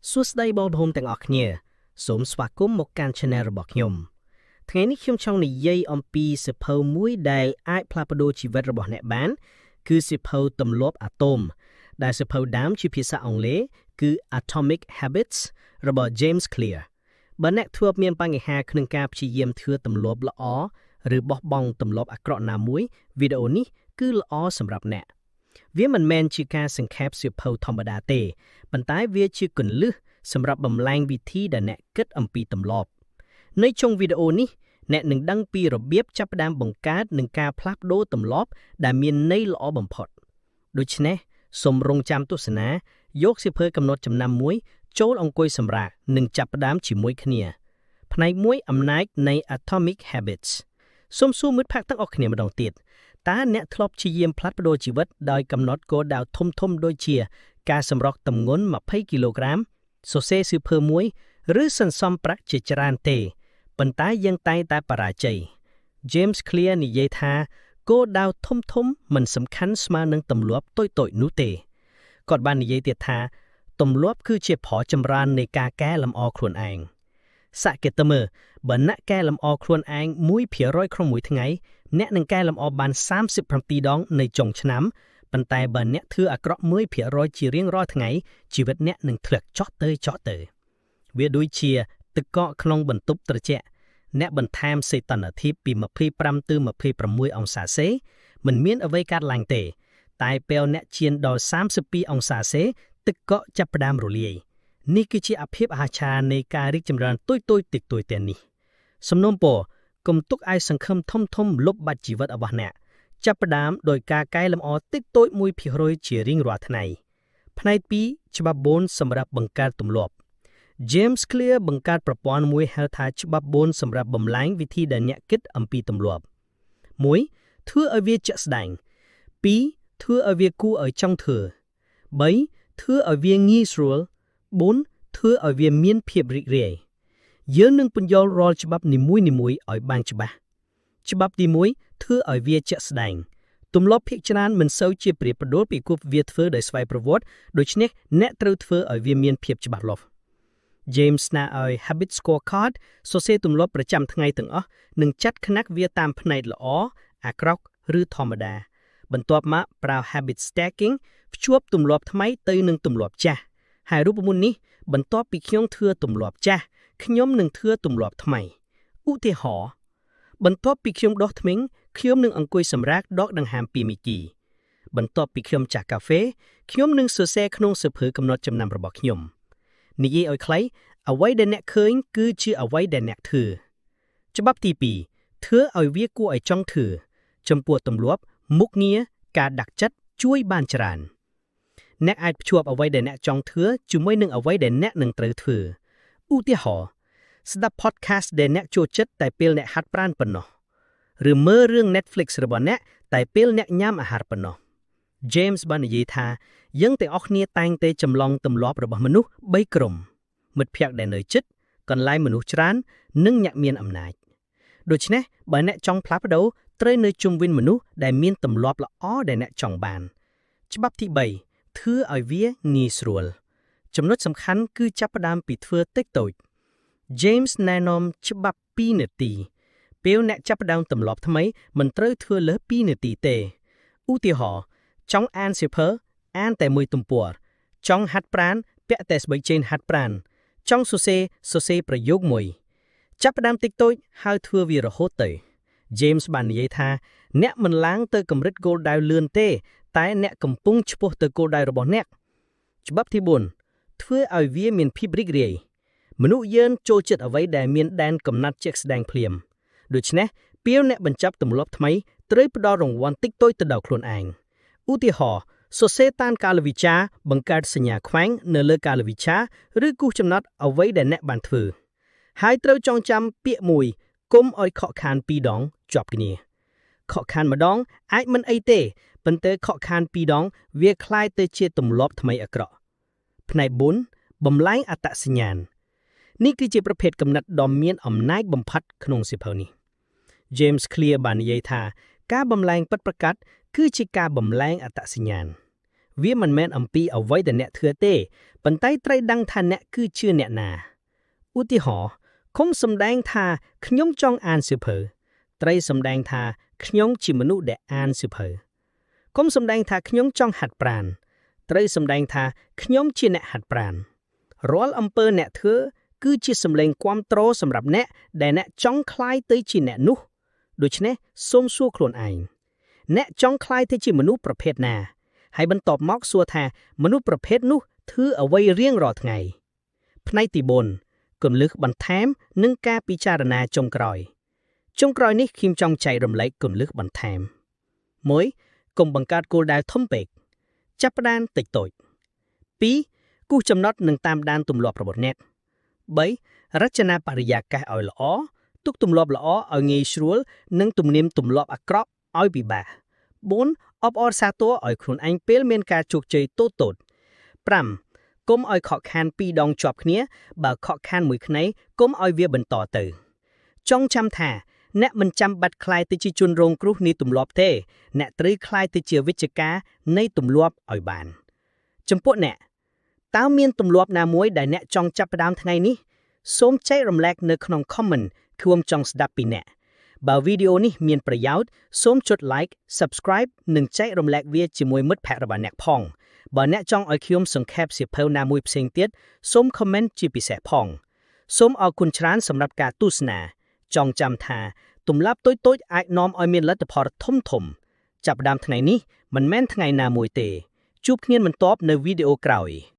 សួស្តីបងប្អូនទាំងអស់គ្នាសូមស្វាគមន៍មកកាន់ Channel របស់ខ្ញុំថ្ងៃនេះខ្ញុំចង់និយាយអំពីសៀវភៅមួយដែលអាចផ្លាស់ប្ដូរជីវិតរបស់អ្នកបាន គឺសៀវភៅទម្លាប់អាតូមដែលសៀវភៅដើមជាភាសាអង់គ្លេសគឺ Atomic Habits របស់ James Clear បើអ្នកធ្លាប់មានបញ្ហាក្នុងការព្យាយាមធ្វើទម្លាប់ល្អឬបោះបង់ទម្លាប់អាក្រក់ណាមួយវីដេអូនេះគឺល្អសម្រាប់អ្នក វាមិនមែនជាការសង្ខេបសៀវភៅធម្មតាទេប៉ុន្តែវាជាគន្លឹះសម្រាប់បំលែងវិធីដែលអ្នកគិតអំពីទម្លាប់នៅចុងវីដេអូនេះអ្នកនឹងដឹងពីរបៀបចាប់ផ្ដើមបង្កើតនិងការផ្លាស់ប្ដូរទម្លាប់ដែលមានន័យល្អបំផុតដូច្នេះសូមរងចាំទស្សនាយកសៀវភៅកំណត់ចំណាំមួយចូលអង្គុយសម្រាកនិងចាប់ផ្ដើមជាមួយគ្នា ផ្នែកមួយអំណាចនៃ Atomic Habits សូមសួរមិត្តភក្តិទាំងអស់គ្នាម្ដងទៀតតើអ្នកធ្លាប់ព្យាយាមផ្លាស់ប្ដូរជីវិតដោយកំណត់គោលដៅធំៗដូចជា ការសម្រុកទម្ងន់20គីឡូក្រាមសរសេរសៀវភៅមួយឬសន្សំប្រាក់ជាច្រើនទេប៉ុន្តែយើងតែងតែបរាជ័យ James Clear និយាយថាគោលដៅធំៗមិនសំខាន់ស្មើនឹងទម្លាប់តូចៗនោះទេគាត់បាននិយាយទៀតថាទម្លាប់គឺជាផលចម្រើននៃការកែលម្អខ្លួនឯងសកេតមើលបើអ្នកកែលម្អខ្លួនឯង1%ក្នុងមួយថ្ងៃអ្នកនឹងកែលម្អបាន37ដងនៅចុងឆ្នាំប៉ុន្តែបើអ្នកធ្វើអាក្រក់1%ជារៀងរាល់ថ្ងៃជីវិតអ្នកនឹងធ្លាក់ចុះទៅចុះទៅវាដូចជាទឹកកកក្នុងបន្ទប់ត្រជាក់អ្នកបន្ថែមសីតុណ្ហភាពពី25ទៅ26អង្សាសេមិនមានអ្វីកើតឡើងទេ តែពេលអ្នកឈានដល់32អង្សាសេទឹកកកចាប់ផ្ដើមរលាយនេះគឺជាអភិបអាចារ្យនៃការរីកចម្រើនទុយទុយតិចតួចទាំងនេះសំណូមពរកុំទុកឲ្យសង្ឃឹមធំធំលុបបាត់ជីវិតរបស់អ្នកចាប់ផ្ដើមដោយការកែលម្អតិចតួច1%ជារៀងរាល់ថ្ងៃផ្នែក2ច្បាប់4សម្រាប់បង្កើតទម្លាប់ James Clear បង្កើតប្រព័ន្ធមួយហៅថាច្បាប់4សម្រាប់បំលែងវិធីដែលអ្នកគិតអំពីទម្លាប់1ធ្វើឲ្យវាជាក់ស្ដែង2ធ្វើឲ្យវាគួរឲ្យចង់ធ្វើ3ធ្វើឲ្យវាងាយស្រួល4ធ្វើឲ្យវាមានភាពរីករាយយើងនឹងពន្យល់រាល់ច្បាប់នីមួយៗឲ្យបានច្បាស់ច្បាប់ទី1ធ្វើឲ្យវាជាក់ស្ដែងទម្លាប់ភាគច្រើនមិនសូវជាប្រៀបប្រដូចពីគប់វាធ្វើដោយស្វ័យប្រវត្តិដូច្នេះអ្នកត្រូវធ្វើឲ្យវាមានភាពច្បាស់លាស់ James ស្នើឲ្យ Habit Scorecard សរសេរទម្លាប់ប្រចាំថ្ងៃទាំងអស់និងចាត់ថ្នាក់វាតាមផ្នែកល្អអាក្រក់ឬធម្មតាបន្ទាប់មកប្រើ Habit Stacking ភ្ជាប់ទម្លាប់ថ្មីទៅនឹងទម្លាប់ចាស់ហើយរូបមន្តនេះបន្ទាប់ពីខ្ញុំធ្វើទម្លាប់ចាស់ខ្ញុំនឹងធ្វើទម្លាប់ថ្មីឧទាហរណ៍បន្ទាប់ពីខ្ញុំដុសធ្មេញខ្ញុំនឹងអង្គុយសម្រាកដកដង្ហើម2នាទីបន្ទាប់ពីខ្ញុំចាក់កាហ្វេខ្ញុំនឹងសរសេរក្នុងសៀវភៅកំណត់ចំណាំរបស់ខ្ញុំនិយាយឲ្យខ្លីអ្វីដែលអ្នកឃើញគឺជាអ្វីដែលអ្នកធ្វើច្បាប់ទី2ធ្វើឲ្យវាគួរឲ្យចង់ធ្វើចំពោះទម្លាប់មុខងារការដាក់ចិត្តជួយបានច្រើនអ្នកអាចភ្ជាប់អ្វីដែលអ្នកចង់ធ្វើជាមួយនឹងអ្វីដែលអ្នកនឹងត្រូវធ្វើឧទាហរណ៍ស្ដាប់ podcast ដែលអ្នកចូលចិត្តតែពេលអ្នកហាត់ប្រាណប៉ុណ្ណោះឬមើលរឿង Netflix របស់អ្នកតែពេលអ្នកញ៉ាំអាហារប៉ុណ្ណោះ James បាននិយាយថាយើងទាំងអស់គ្នាតែងតែចម្លងទម្លាប់របស់មនុស្ស3ក្រុមមិត្តភ័ក្តិដែលនៅជិតកន្លែងមនុស្សច្រើននិងអ្នកមានអំណាចដូច្នេះបើអ្នកចង់ផ្លាស់ប្ដូរត្រូវនៅជុំវិញមនុស្សដែលមានទម្លាប់ល្អដែលអ្នកចង់បានច្បាប់ទី3ធ្វើឲ្យវាងាយស្រួលចំណុចសំខាន់គឺចាប់ផ្ដើមពីធ្វើតិចតូច James ណែនាំច្បាប់2នាទីពេលអ្នកចាប់ផ្ដើមទម្លាប់ថ្មីមិនត្រូវធ្វើលើស2នាទីទេឧទាហរណ៍ចង់អានសៀវភៅអានតែមួយទំព័រចង់ហាត់ប្រាណពាក់តែស្បែកជើងហាត់ប្រាណចង់សរសេរសរសេរប្រយោគមួយចាប់ផ្ដើមតិចតូចហើយធ្វើវារហូតទៅ James បាននិយាយថាអ្នកមិនឡើងទៅកម្រិតគោលដៅលឿនទេ តែអ្នកកំពុងឆ្ពោះទៅគោលដៅរបស់អ្នកច្បាប់ទី4ធ្វើឲ្យវាមានភាពរីករាយមនុស្សយើងចូលចិត្តអ្វីដែលមានដែនកំណត់ជាក់ស្ដែងភ្លាមដូច្នេះពេលអ្នកបញ្ចប់ទម្លាប់ថ្មីត្រូវផ្ដល់រង្វាន់តិចតួចទៅដល់ខ្លួនឯងឧទាហរណ៍សរសេរតាមកាលវិច្ឆាបង្កើតសញ្ញាខ្វែងនៅលើកាលវិច្ឆាឬគូសចំណត់អ្វីដែលអ្នកបានធ្វើហើយត្រូវចងចាំពាក្យមួយគុំឲ្យខកខានពីរដងជាប់គ្នាខកខានម្ដងអាចមិនអីទេប៉ុន្តែខកខានពីរដងវាคล้ายទៅជាទម្លាប់ថ្មីអាក្រក់ផ្នែក4បំលែងអត្តសញ្ញាណនេះគឺជាប្រភេទកំណត់ដ៏មានអំណាចបំផុតក្នុងសៀវភៅនេះ James Clear បាននិយាយថាការបំលែងពិតប្រាកដគឺជាការបំលែងអត្តសញ្ញាណ វាមិនមែនអំពីអ្វីដែលអ្នកធ្វើទេ ប៉ុន្តែត្រូវដឹងថាអ្នកគឺជាអ្នកណាឧទាហរណ៍កុំសម្ដែងថាខ្ញុំចង់អានសៀវភៅត្រូវសម្ដែងថាខ្ញុំជាមនុស្សដែលអានសៀវភៅកុំសម្ដែងថាខ្ញុំចង់ហាត់ប្រាណត្រូវសម្ដែងថាខ្ញុំជាអ្នកហាត់ប្រាណរាល់អំពើអ្នកធ្វើគឺជាសម្លេងគាំទ្រសម្រាប់អ្នកដែលអ្នកចង់ក្លាយទៅជាអ្នកនោះដូច្នេះសូមសួរខ្លួនឯងអ្នកចង់ក្លាយទៅជាមនុស្សប្រភេទណាហើយបន្ទាប់មកសួរថាមនុស្សប្រភេទនោះធ្វើអ្វីរៀងរាល់ថ្ងៃផ្នែកទី4គន្លឹះបន្ថែមនិងការពិចារណាចុងក្រោយចុងក្រោយនេះខ្ញុំចង់ចែករំលែកគន្លឹះបន្ថែម1កុំបង្កើតគោលដៅធំពេកចាប់ផ្ដើមតិចតួច2គូសចំណត់និងតាមដានទម្លាប់របស់អ្នក3រចនាបរិយាកាសឲ្យល្អទុកទម្លាប់ល្អឲ្យងាយស្រួលនិងទំនៀមទម្លាប់អាក្រក់ឲ្យពិបាក4អបអរសាទរឲ្យខ្លួនឯងពេលមានការជោគជ័យតូចតូច5កុំឲ្យខកខានពីរដងជាប់គ្នាបើខកខានមួយខ្នែកុំឲ្យវាបន្តទៅចងចាំថាអ្នកមិនចាំបាច់ក្លាយទៅជាជនរងគ្រោះនៃទម្លាប់ទេអ្នកត្រូវក្លាយទៅជាវិជ្ជការនៃទម្លាប់ឲ្យបានចំពោះអ្នកតើមានទម្លាប់ណាមួយដែលអ្នកចង់ចាប់ផ្ដើមថ្ងៃនេះសូមចែករំលែកនៅក្នុង comment ខ្ញុំចង់ស្ដាប់ពីអ្នកបើវីដេអូនេះមានប្រយោជន៍សូមចុច like subscribe និងចែករំលែកវាជាមួយមិត្តភ័ក្តិរបស់អ្នកផងបើអ្នកចង់ឲ្យខ្ញុំសង្ខេបសៀវភៅណាមួយផ្សេងទៀតសូម comment ជាពិសេសផងសូមអរគុណច្រើនសម្រាប់ការទស្សនាចងចាំថាទម្លាប់តូចៗអាចនាំឲ្យមានលទ្ធផលធំធំចាប់ផ្ដើមថ្ងៃនេះមិនមែនថ្ងៃណាមួយទេជួបគ្នាបន្ទាប់នៅវីដេអូក្រោយ។